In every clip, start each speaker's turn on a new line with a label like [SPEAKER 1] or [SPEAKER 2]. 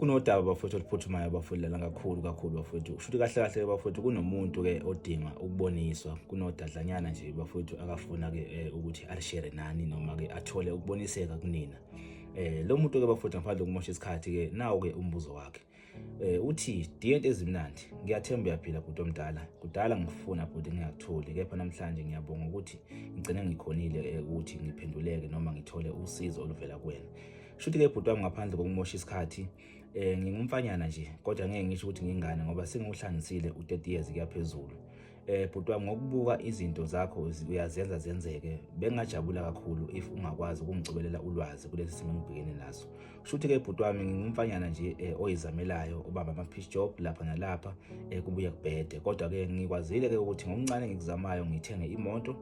[SPEAKER 1] Kunodaba bafowethu oluphuthumayo bafowethu lana kakhulu kakhulu bafowethu. Kushuthi kahle kahle bafowethu kunomuntu ke odinga ukuboniswa, kunodadlanyana nje bafowethu akafuna ke ukuthi alishare nani noma ke athole ukuboniseka kunina. Lo muntu ke bafowethu, ngaphandle kokumosha isikhathi ke, nawo ke umbuzo wakhe. Uthi, "Dear Ezimnandi, ngiyathemba uyaphila bhuti omdala. Kudala ngifuna bhuti, ngingakutholi, kepha namhlanje ngiyabonga ukuthi ngigcine ngikhonile ukuthi ngiphenduleke noma ngithole usizo oluvela kuwena. Shuthi ke bhuti wami, ngaphandle kokumosha isikhathi, ngingumfanyana nje, kodwa ngeke ngisho ukuthi ngingane ngoba sengiwuhlanganisile u30 years kuyaphezulu. Bhuti wami, ngokubuka izinto zakho uyazenza zenzeke, bengajabula kakhulu if ungakwazi ukungicobelela ulwazi kulesi simo engibhekene naso. Shuthi ke bhuti wami, ngingumfanyana nje oyizamelayo, obamba ama-piece job lapha nalapha, kubuye kubhede, kodwa ke ngikwazile ke ukuthi ngokuncane ngikuzamayo ngithenge imoto,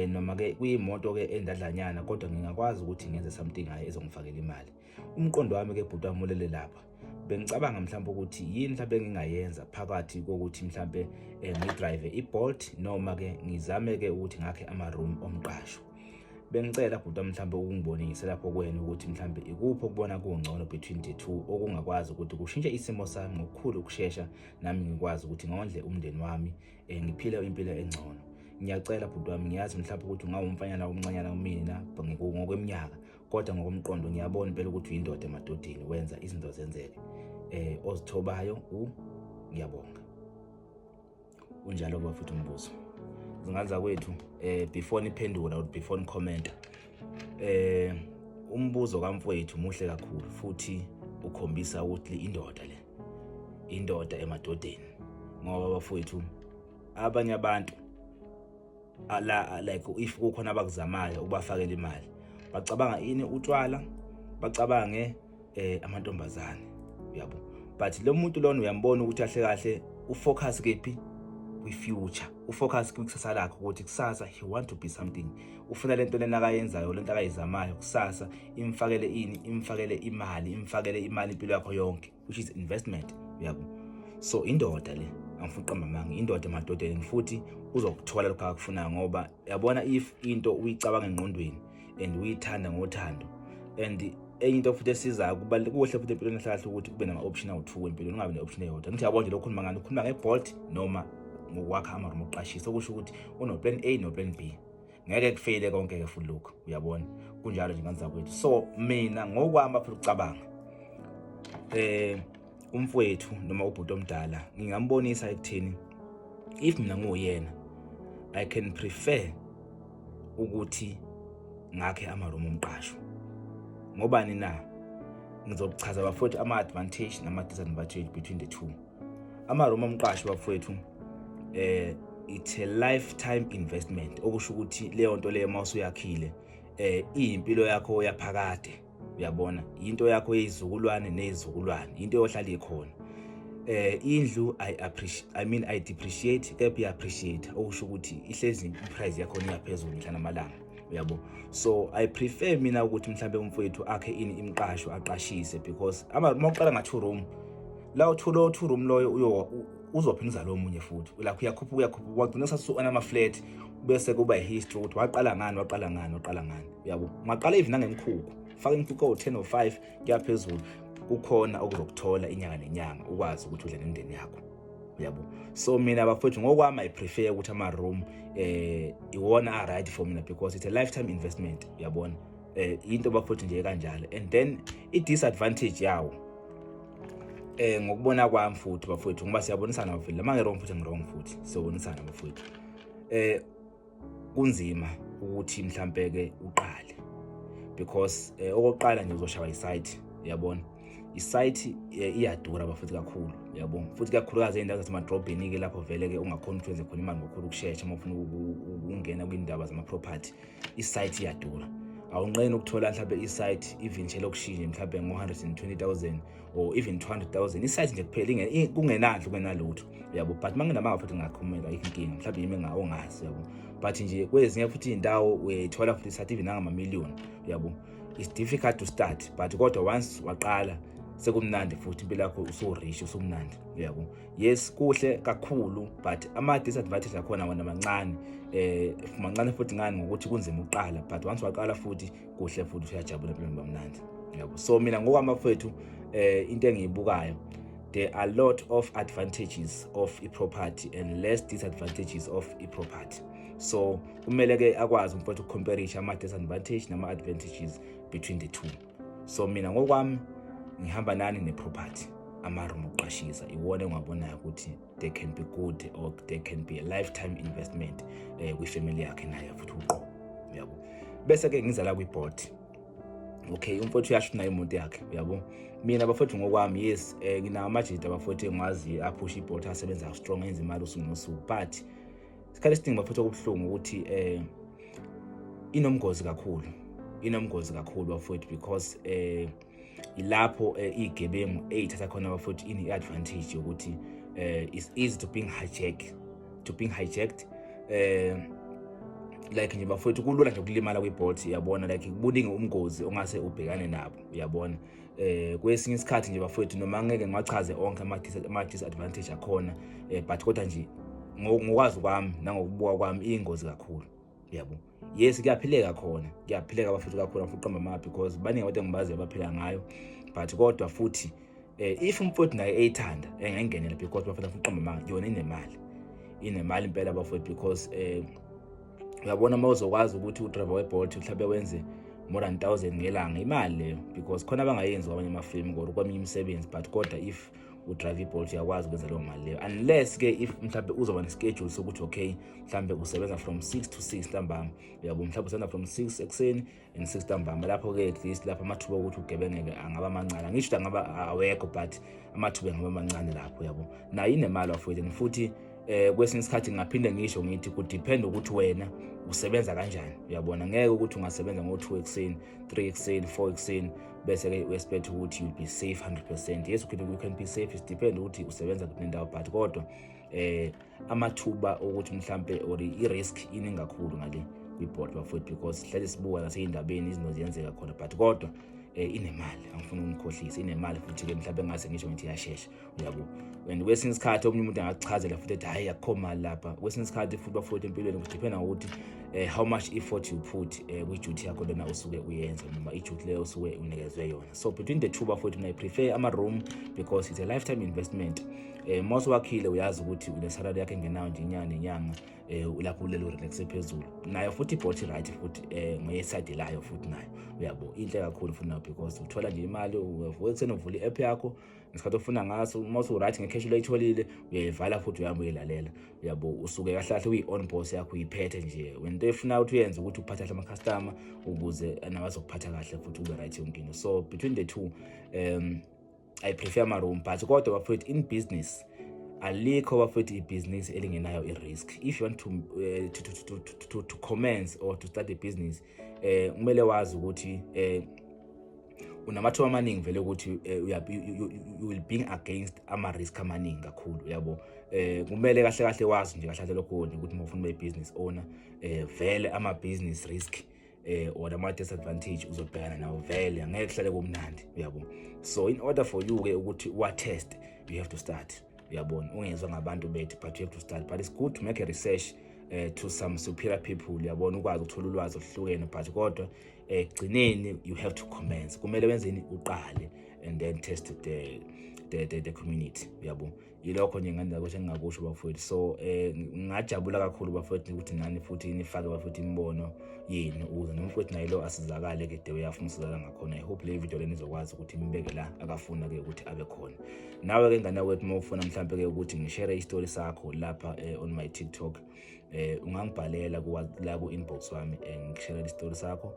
[SPEAKER 1] noma ke kuyimoto ke endadlanyana, kodwa ngingakwazi ukuthi ngenze something ngayo ezongifakela imali. Umqondo wami ke bhuti wami ulele lapha. Bengicabanga mhlawumbe ukuthi yini mhlawumbe engingayenza phakathi kokuthi mhlawumbe ngidrive i-Bolt noma ke ngizame ke ukuthi ngakhe ama-room omqasho. Bengicela bhuti mhlawumbe ukungibonise lapho kuwena ukuthi mhlawumbe ikuphi okubona kungcono between the two, okungakwazi ukuthi kushintshe isimo sami ngokukhulu ukushesha, nami ngikwazi ukuthi ngondle umndeni wami, ngiphile impilo engcono. Ngiyacela bhuti wami, ngiyazi mhlawumbe ukuthi ungawumfanyana omncanyana kumina ngokweminyaka, kodwa ngokomqondo ngiyabona impela ukuthi uyindoda emadodeni, wenza izinto zenzeke. Ozithobayo u ngiyabonga." Unjalo kuba futhi umbuzo. Zingane zakwethu, before niphendula or before nicomment, umbuzo kamfowethu muhle kakhulu futhi ukhombisa ukuthi indoda le, indoda emadodeni, ngoba bafowethu abanye abantu ala like if kukhona abakuzamayo ukubafakela imali, bacabanga ini? Utshwala, bacabange amantombazane, uyabo. But lo muntu lona uyambona ukuthi kahle kahle ufocus kephi? Kwi-future, ufocus kwikusasa lakhe, ukuthi kusasa he want to be something. Ufuna lento lena akayenzayo, lento akayizamayo kusasa imfakele ini? Imfakele imali, imfakele imali impilo yakho yonke, which is investment, uyabo. So indoda le, angifuni uqamba amanga, indoda emadodeni, futhi uzokuthola lokho akufunayo, ngoba yabona, if into uyicabanga engqondweni and uyithanda ngothando, and enye into futhi esizayo, kubaluleke kuhle futhi empilweni kahle ukuthi kube nama-option awu-two empilweni, ungabi ne-option eyodwa. Ngithi yabona nje lokhu ukhuluma ngani? Ukhuluma nge-Bolt noma ngokwakha ama-room okuqashisa, okusho ukuthi uno-plan A no-plan B, ngeke kufeyile konke-ke futhi lokhu, uyabona. Kunjalo nje, ngane zakwethu. So mina ngokwami futhi ukucabanga, umfowethu noma ubhuti omdala ngingambonisa ekutheni if mina nguyena, I can prefer ukuthi ngakhe ama-room omqasho. Ngobani na? Ngizokuchaza bafowethu ama-advantage nama-disadvantage between the two. Ama-room omqasho bafowethu, it's a lifetime investment, okusho ukuthi leyo nto leyo mawusuyakhile, iyimpilo yakho yaphakade, uyabona, into yakho yezizukulwane nezizukulwane, into yohlala ikhona. Indlu I appreciate, I mean I depreciate, kepha iya appreciate, okusho ukuthi ihlezi iprice yakho iyaphezulu mhla namalanga, uyabo. So I prefer mina ukuthi mhlambe umfowethu akhe ini? Imqasho, aqashise, because ama mawuqala nga two room la, two lo two room loyo uyo uzophinza lo munye futhi lapho uyakhuphuka, uyakhuphuka, wagcina sasuka nama flat, bese kuba history ukuthi waqala ngani, waqala ngani, waqala ngani, uyabo. Ungaqala even nangemkhukhu, faka imkhukhu owu-10 or 5 kuyaphezulu, kukhona okuzokuthola inyanga nenyanga, ukwazi ukuthi udle nemndeni yakho, uyabo. So mina bafowethu, ngokwami I prefer ukuthi ama-room iwona a-right for mina because it's a lifetime investment, uyabona, into bafowethu nje kanjalo. And then i-disadvantage yawo, ngokubona kwami futhi bafowethu, ngoba siyabonisana bafowethu, lama ngi-wrong futhi ngi-wrong futhi siyobonisana bafowethu, kunzima ukuthi mhlambe ke uqale because okokuqala nje uzoshaya isite, uyabona, isite iyadura bafowethu kakhulu, uyabona, futhi kakhulukazi ey'ndawo zasemadrobheni ke, lapho vele ke ungakhona ukuthi wenze khona imali ngokukhulu ukushesha. Uma ufuna ukungena kwindaba zama-property, isite iyadura. Awunqeni ukuthola mhlawumbe isite even nje elokishini mhlawumbe ngo-120 000 or even 200 000, isite nje kuphela, kungenandlu, kungenalutho, uyabo. But uma nginamanga futhi ngingakhulumela, ayikho inkinga, mhlawumbe yimi ongazi, uyabo. But nje kwezinye futhi iy'ndawo uyayithola futhi isite even nangamamiliyoni, uyabo. It's difficult to start, but kodwa once waqala sekumnandi futhi, impilo yakho usu-rich, usumnandi, uyabo. Yes, kuhle kakhulu, but ama-disadvantage akhona wona mancane, mancane futhi. Ngani? Ngokuthi kunzima ukuqala, but once waqala futhi kuhle futhi, uyajabula empilweni, bamnandi, yabo. So mina ngokwami bafowethu, into engiyibukayo, there are a lot of advantages of i-property and less disadvantages of i-property. So kumele ke akwazi umfowethu ukucompare ama-disadvantage nama-advantages between the two. So mina ngokwami ngihamba nani ne-property, ama-room okuqashisa iwona engiwabonayo ukuthi they can be good or they can be a lifetime investment kwifamily yakhe naye futhi uqobo, uyabo. Bese ke ngiza la kwi-Bolt. Okay, umfowethu uyasho nayo imoto yakhe, uyabo. Mina bafowethu, ngokwami, yes, nginawo amajita bafowethu engiwaziyo aphusha i-Bolt, asebenza strong, enza imali usuku nosuku, but isikhathi esiningi bafowethu, okubuhlungu ukuthi inomgozi kakhulu, inomgozi kakhulu bafowethu, because ilapho igebengu eyithatha khona bafowethu ini advantage yokuthi it's easy to being hijacked. Like nje bafowethu, kulula nje ukulimala kwi-Bolt, uyabona. Like kuningi umgozi ongase ubhekane nabo, uyabona. Kwesinye isikhathi nje bafowethu, noma ngeke ngiwachaze onke ama disadvantage akhona, but kodwa nje ngokwazi kwami nangokubuka kwami, iyingozi kakhulu, yabo. Yes, kuyaphileka khona, kuyaphileka bafowethu kakhulu, angifuni ukuqamba amanga, because baningi abantu engibaziyo abaphila ngayo. But kodwa futhi if umfowethu naye eyithanda, engengenela, because bafowethu, angifuni ukuqamba amanga, yona inemali, inemali impela bafowethu, because uyabona, uma uzokwazi ukuthi udriver we-Bolt mhlawumbe wenze more than 1000 ngelanga, imali leyo, because khona abangayenzi kwamanye amafemu or kweminye imisebenzi. But kodwa if udrive i-Bolt, uyakwazi ukwenza leyo mali leyo, unless ke if mhlawumbe uzoba ne-schedule sokuthi okay, mhlawumbe usebenza from 6 to 6 ntambama, uyabo. Mhlawumbe usebenza from 6 ekuseni and 6 ntambama, lapho-ke at least lapho amathuba okuthi ugebengeke angaba mancane. Angisho ukuthi angaba awekho, but amathuba angaba mancane lapho, uyabo. Nayo inemali bafowethu, and futhi kwesinye isikhathi ngingaphinde ngisho ngithi kudepend ukuthi wena usebenza kanjani, uyabona. Ngeke ukuthi ungasebenza ngo-2 ekuseni, 3 ekuseni, 4 ekuseni, bese-ke u-expect ukuthi you'll be safe 100%. Yes, you can be safe, it depend ukuthi usebenza kuphi nendawo, but kodwa amathuba ukuthi mhlambe or i-risk iningi kakhulu ngale kwi-Bolt bafowethu, because sihlale sibuka nasey'ndabeni izinto ziyenzeka khona. But kodwa inemali, angifuni ukunikhohlisa, inemali futhi-ke. Mhlawumbe ngase ngisho ngithi iyashesha, uyabo. And kwesinye isikhathi omunye umuntu angakuchazela futhi ethi hhayi, akukho mali lapha. Kwesinye isikhathi futhi bafowethu, empilweni kudependa ngokuthi how much effort you put kwi-duty yakho lena osuke uyenza noma i-duty leyo osuke unikezwe yona. So between the two bafowethu, mina I prefer ama-room because it's a lifetime investment. Mawusuwakhile, uyazi ukuthi une-salary yakho engenayo nje inyanga nenyanga, lapho ulele urelaxe phezulu. Nayo futhi i-Bolt right futhi ngeyeside layo futhi nayo, uyabo, inhle kakhulu futhi nayo, because uthola nje imali, uvuka ekuseni, uvula i-app yakho ngesikhathi ofuna ngaso. Uma usu-right ngecash loyitholile, uyayivala futhi uyahamba uyilalela, uyabo. Usuke kahle kahle uyi-on boss yakho, uyiphethe nje wena. Into efuna ukuthi uyenze ukuthi uphathe kahle ama-customer ukuze nabazokuphatha kahle futhi ube right yonke into. So between the two, I prefer ama-room. But kodwa bafowethu, in business alikho bafowethu ibhizinisi elingenayo i-risk. If you want to commence or to start a business, kumele wazi ukuthi unamathuba amaningi vele ukuthi you will being against ama-risk amaningi kakhulu, uyabo. Kumele kahle kahle wazi nje kahle kahle lokho nje ukuthi uma ufuna ube business owner, vele ama business risk or ama disadvantage uzobhekana nawo vele, angeke kuhlale kumnandi, uyabo. So in order for you ke ukuthi wa test, you have to start, uyabona. Ungezwa ngabantu bethu, but you have to start. But it's good to make a research to some superior people, uyabona, ukwazi ukuthola ulwazi oluhlukene. But kodwa ekugcineni you have to commence, kumele wenzeni, uqale and then test the community, uyabo. Yilokho nje ngane ukuthi engingakusho bafowethu. So ngingajabula kakhulu bafowethu ukuthi nani futhi nifake bafowethu imibono yenu ukuze nomfowethu naye lo asizakale ke the way afuna usizakala ngakhona. I hope le video lena izokwazi ukuthi imbeke la akafuna ke ukuthi abe khona. Nawe ke ngane wethu, uma ufuna mhlambe ke ukuthi ngishare istory sakho lapha on my TikTok, ungangibhalela la ku inbox wami, ngishare istory sakho.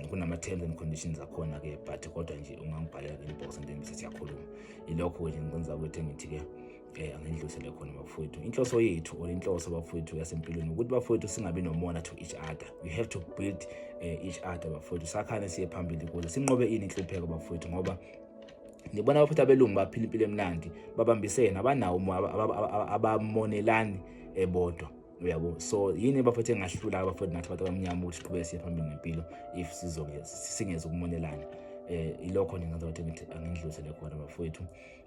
[SPEAKER 1] Kunama terms and conditions akhona ke, but kodwa nje ungangibhalela ku inbox and then bese siyakhuluma. Ilokho nje ngikwenza kwethu engithi ke angidlulisele khona bafowethu. Inhloso yethu or inhloso bafowethu yasempilweni ukuthi bafowethu singabi nomona to each other. We have to build each other bafowethu, sakhane siye phambili ukuze sinqobe ini inhlupheko bafowethu, ngoba nibona bafowethu, abelungu baphila impilo emnandi, babambisene, abanawo abamonelani ebodwa, uyabo. So yini bafowethu engahlula bafowethu nathi abantu abamnyama ukuthi siqhubeke siye phambili nempilo if sizoke singeze ukumonelana? Ilokho nje ngenza ukuthi ngithi angidlulisele khona bafowethu.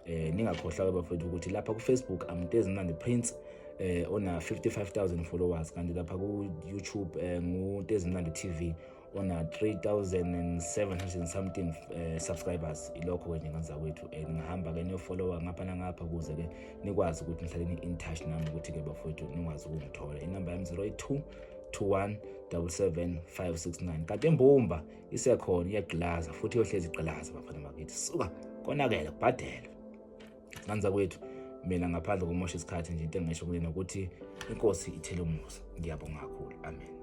[SPEAKER 1] Ningakhohlwa ke bafowethu ukuthi lapha ku Facebook I'm Ntezimnandi Prince, ona 55,000 followers, kanti lapha ku YouTube nguNtezimnandi TV. Ona 3700 something subscribers. Ilokho ke nje ngenza kwethu, ningahamba ke niyofollowa ngapha nangapha ukuze ke nikwazi ukuthi nihlale ni in touch nami, ukuthi ke bafowethu nikwazi ukungithola. Inamba yami 082 21 77 569. Kanti imbumba isekhona, iyagqilaza futhi iyohlezi igqilaza bafana bakithi. Suka konakele, kubhadelwe nganza kwethu. Mina ngaphandle komosha isikhathi nje, into engisho kulena ukuthi inkosi ithele umusa. Ngiyabonga kakhulu, amen.